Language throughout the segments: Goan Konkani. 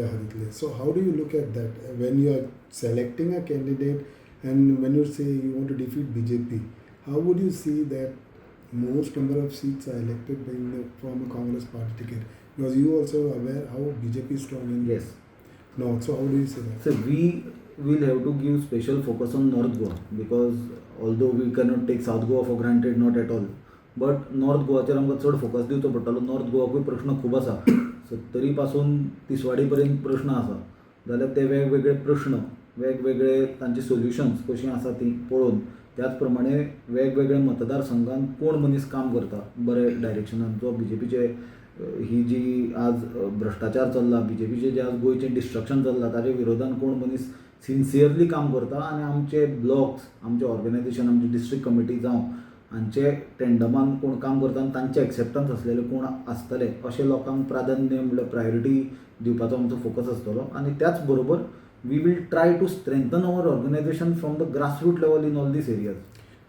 आहा तितले. So how do you look at that when you are selecting a candidate and when you say you want to defeat BJP? How would you see that most number of seats are elected from a Congress party ticket? Because you also aware how BJP is strong in North. So how do you say that? So we will have to give special focus on North Goa, because although we cannot take South Goa for granted, not at all, but North गोवाचेर आमकां चड फोकस दिवचो पडटलो. नॉर्थ गोवाकूय प्रश्न खूब आसा. सत्तरी पासून तिसवाडी पर्यंत प्रश्न आसा, जाल्यार ते वेगवेगळे प्रश्न, वेगवेगळे तांचे सोल्युशन्स कशीं आसा तीं पळोवन, त्याच प्रमाणे वेगवेगळे मतदारसंघान कोण मनीस काम करता बरे डायरेक्शनान, जो बीजेपीचे ही जी आज भ्रश्टाचार चल्ला, बीजेपीचे जे आज गोंयचें डिस्ट्रक्शन चल्लां, ताजे विरोधान कोण मनीस सिन्सियरली काम करता आनी आमचे ब्लॉक्स, आमचे ऑर्गनायझेशन, आमची डिस्ट्रिक्ट कमिटी जावं हांचे टेंडमान कोण काम करता आनी तांचे एक्सेप्टन्स आसलेले कोण आसतले, अशे लोकांक प्राधान्य म्हणल्यार प्रायोरिटी दिवपाचो आमचो फोकस आसतलो. आनी त्याच बरोबर we will try to strengthen our organization from the grassroots level in all these areas.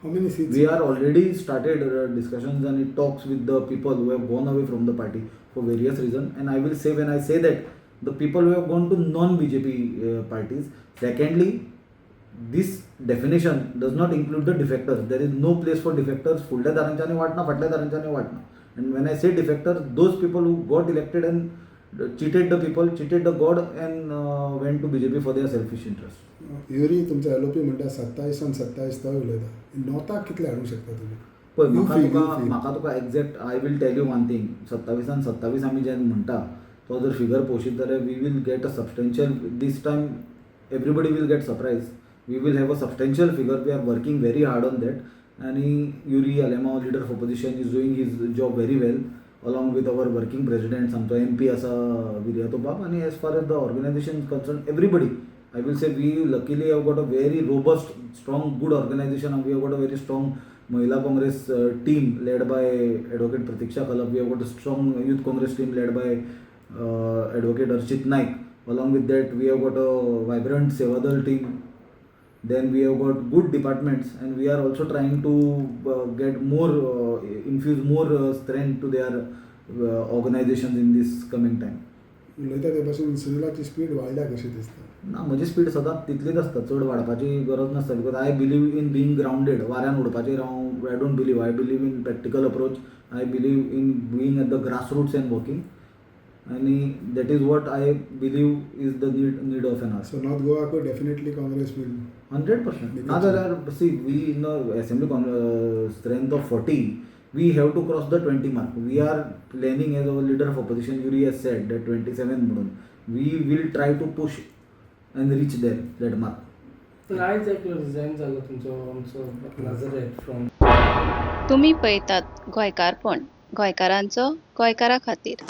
How many seats? We are already started discussions and talks with the people who have gone away from the party for various reasons. And I will say, when I say that, the people who have gone to non-BJP parties. Secondly, this definition does not include the defectors. There is no place for defectors. फुडल्या दारांच्यानी वाटना, फाटल्या दारांच्यानी वाटना. And when I say defectors, those people who got elected and cheated the people, cheated the God and went to BJP for their selfish interest. Yuri, तुमचा एलओपी म्हणटा 27 27 तो उलयता, नॉर्थाक कितले हाडूंक शकता तुमी? पळय, म्हाका तुका exact, I will tell you one thing, सत्तावीसान 27 आमी जे म्हणटा तो जर फिगर पोशीत जाल्यार we will get a substantial, this time everybody will get surprise. We will have a substantial figure. We are working very hard on that. आनी Yuri Alemao, leader of opposition, is doing his job very well along with our working presidents. आमचो एमपी आसा विरियातो बाब, आनी as far as the organization concern, everybody, I will say we luckily have got a very robust, strong, good organization. We have got a very strong Mahila Congress team led by Advocate Pratiksha Khalap. We have got a strong Youth Congress team led by Advocate Archit Naik. Along with that, we have got a vibrant Sevadal team. Then we have got good departments, and we are also trying to get more, infuse more strength to their organizations in this coming time. उलयता ते भाशेन सुनिलाची स्पीड वाडल्या कशी दिसता. ना, म्हजी स्पीड सदांच तितलीच आसता, चड वाडपाची गरज नासता, because I believe in being grounded. वाऱ्यान उडपाचेर हांव, I don't believe. I believe in practical approach. I believe in being at the grass roots and working, आनी that is what I believe is the need of an hour. So north गोवाकूय definitely Congress will 100%. नाजाल्यार, see, we in the assembly strength of 40, we have to cross the 20 mark. We are planning, as our leader of opposition Yuri has said, that 27 म्हणून we will try to push and reach there, that mark. पण आयज एकलो रिजायन जालो तुमचो, आमचो नाजरेथ फ्रॉम तुमी पळयतात गोंयकारपण, गोंयकारांचो गोंयकारा खातीर.